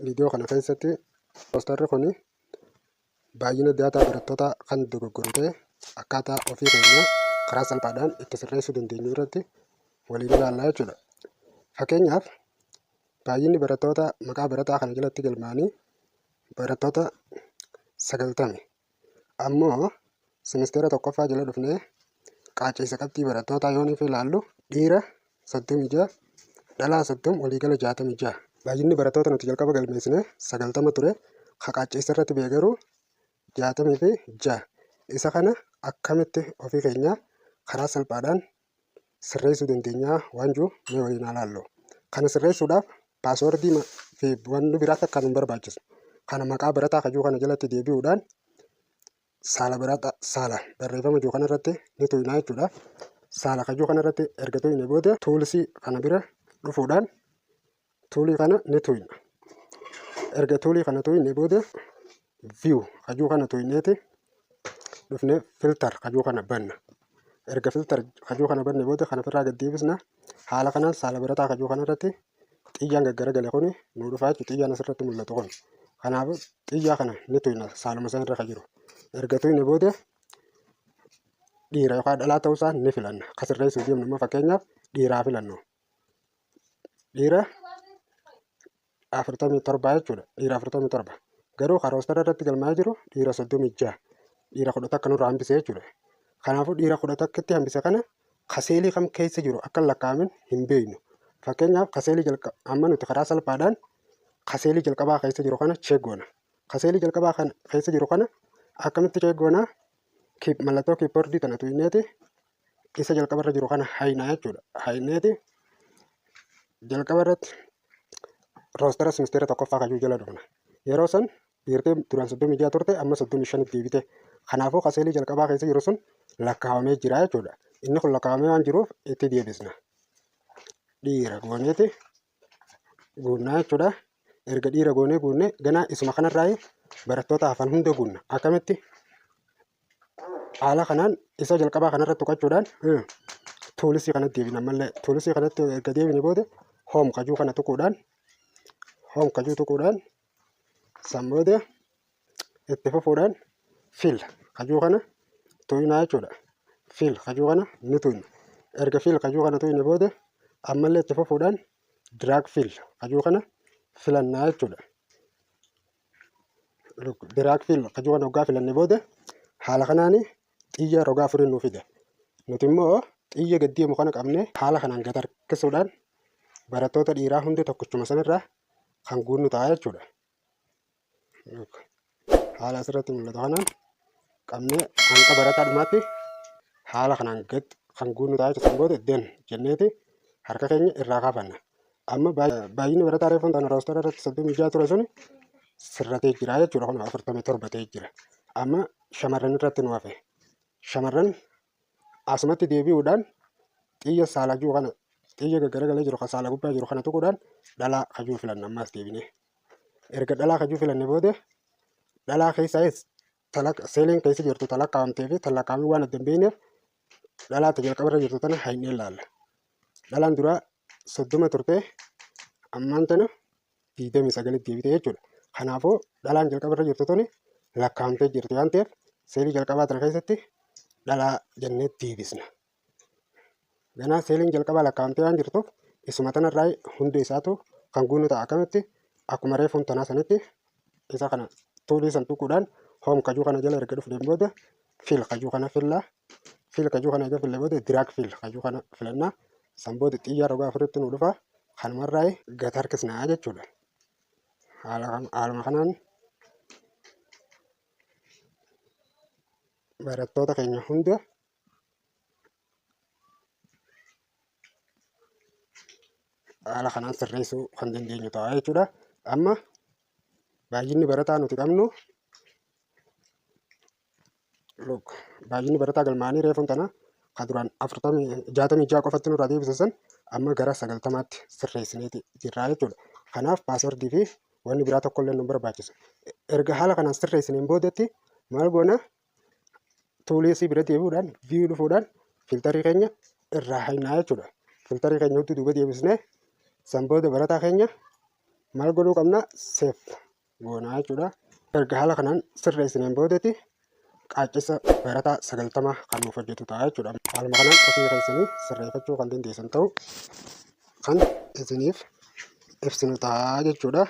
Viidiyoo kana keessatti poostarri kun baay'ina daataa barattootaa kan dogoggoru ta'e akkaataa ofii keenya karaa salphaadhaan itti sirreessuu dandeenyu irratti waliin ilaallaa jechuudha. Fakkeenyaaf, baay'inni barattoota maqaa barataa kana jalatti galmaa'anii barattoota 90. Ammoo simisteera tokkoffaa jala dhufnee qaacceessa qabxii barattootaa yoo nuuf ilaallu, dhiira 36, dhalaa 30, waliigala 66. Baay'inni barattoota nuti jalqaba galmeessine 90 ture. Ka qaacceessa irratti ba'e garuu 66. Isa kana akkamitti ofii keenya karaa salphaadhaan sirreessuu dandeenyaa waan jiru mee waliin haa ilaallu. Kana sirreessuudhaaf paaswordii fi wanni biraa takka nu barbaachisu. Kana maqaa barataa kajuu kana jalatti deebi'uudhaan saala barataa saala barreeffama jiru kanarratti ni tuqnaa jechuudha. Saala kajuu kanarratti erga tuqne booda tuulsii kana bira dhufuudhaan tuulii kana ni tuqna. Erga tuulii kana tuqne booda view kajuu kana tuqneeti dhufnee filter kajuu kana banna. Erga filter kajuu kana banne booda kana ofirraa gad deebisna. Haala kanaan saala barataa kajuu kanarratti xiyyaan gaggaragale kuni nu dhufaa jechuudha. Xiyyaan asirratti mul'atu kun. Kanaafuu xiyyaa kana ni tuqna saaluma san irra kan jiru. Erga tuqne booda dhiira yookaan dhalaa ta'uusaa ni filanna. Ka sirreessuuf deemnu immoo fakkeenyaaf dhiiraa filannu. Dhiira 47 jechuudha. Dhiira 47. Garuu kan roostara irratti galmaa'ee jiru dhiira 36. Dhiira 11 nurraa hambise jechuudha. Kanaafuu dhiira 11tti hambise kana kaseelii kam keessa jiru akka hin lakkaa'amin hin beeknu. Fakkeenyaaf, kaseelii jalqa amma nuti karaa salphaadhaan kaseelii jalqabaa keessa jiru kana check goona. Kaseelii jalqabaa kana keessa jiru kana akkamitti check goona? Mallattoo kiiboordii tana tuqneeti isa jalqabarra jiru kana haynaa jechuudha. Hayneeti jalqaba irratti roostara simisteera tokkoffaa kajuu jala dhufna. Yeroo san dhiirtee duraan 36 turte amma 35tti deebite. Kanaafuu kaseelii jalqabaa keessa jiru sun lakkaawamee jira jechuudha. Inni kun lakkaawamee waan jiruuf itti deebisna. Dhiira gooneeti guunnaa jechuudha. Erga dhiira goonee guunne ganaa isuma kanarraa barattoota hafan hunda guunna. Akkamitti? Haala kanaan isa jalqabaa kanarratti tuqachuudhaan tuulisii kanatti deebina. Ammallee tuulisii kanatti erga deebine booda home kajuu kana tuquudhaan, home kajuu tuquudhaan, san booda itti fufuudhaan fill kajuu kana tuqnaa jechuudha. Fill kajuu kana ni tuqna. Erga fill kajuu kana tuqne booda ammallee itti fufuudhaan drag fill kajuu kana filannaa jechuudha. Drag fill kajuu kana hoggaa filanne booda haala kanaan xiyya roga afuriin nuu fida. Nuti immoo xiyya gad deemu kana qabnee haala kanaan gad harkisuudhaan barattoota dhiiraa hundi tokkichuma sanirraa kan guunnu ta'a jechuudha. Haala asirratti mul'atu kanaan qabnee hanga barataa dhumaatti haala kanaan gad kan guunnu ta'a jechuudha. San booda done jenneeti harka keenya irraa kaafanna. Amma baay'inni barataa reefuun tana roostara irratti 36 ture suni sirratee jira jechuudha. Kun 47 ta'ee jira. Amma shamarran irratti nu hafe. Shamarran asumatti deebi'uudhaan xiyya saala jiru kana, xiyya gaggaragalee jiru kan saala gubbaa jiru kana tuquudhaan dhalaa kajuu filanna ammaas deebinee. Erga dhalaa kajuu filanne booda dhalaa keessaayis seeliin keessa jirtu talakkaa'amtee fi talakkaa'amii waan adda hin beekneef dhalaa ta jalqabarra jirtu tana haynee ilaalla. Dhalaan duraa 30 turte ammaan tana 29tti deebite jechuudha. Kanaafuu dhalaan jalqabarra jirtu tuni lakkaa'amtee jirti waan ta'eef seelii jalqabaa tana keessatti dhalaa jennee deebisna. Ganaa seeliin jalqabaa lakkaa'amtee waan jirtuuf isuma tanarraa hundi isaatu kan guunnu ta'a. Akkamitti? Akkuma reefuun tanaa sanitti isa kana tuulii san tuquudhaan home kajuu kana jala erga dhufneen booda fill kajuu kana fillaa. Fill kajuu kana erga fille booda drag fill kajuu kana filannaa. San booda xiyyaa roga afuritti nu dhufa. Kanumarraa gad harkisnaa jechuudha. Haaluma kanaan barattoota keenya hunda haala kanaan sirreessuu kan dandeenyu ta'a jechuudha. Amma baay'inni barataa nuti qabnu, look, baay'inni barataa galmaa'anii reefuun tana kan duraan 66 qofatti nurraa deebise san amma gara 90tti sirreessineeti jirra jechuudha. Kanaaf paaswordii fi wanni biraa tokkollee nu barbaachisu. Erga haala kanaan sirreessineen boodatti maal goona? Tuuliisii bira deebi'uudhaan view dhufuudhaan filtarii keenya irraa haynaa jechuudha. Filtarii keenya hudduu duuba deebisnee san booda barataa keenya Maal godhuu qabna? Save goonaa jechuudha. Erga haala kanaan sirreessineen boodatti qaaccessa barataa 90 kan nuuf hojjetu ta'a jechuudha. Haaluma kanaan ofii keessanii sirreeffachuu kan dandeessan ta'u kan isiniif ibsinu ta'a jechuudha.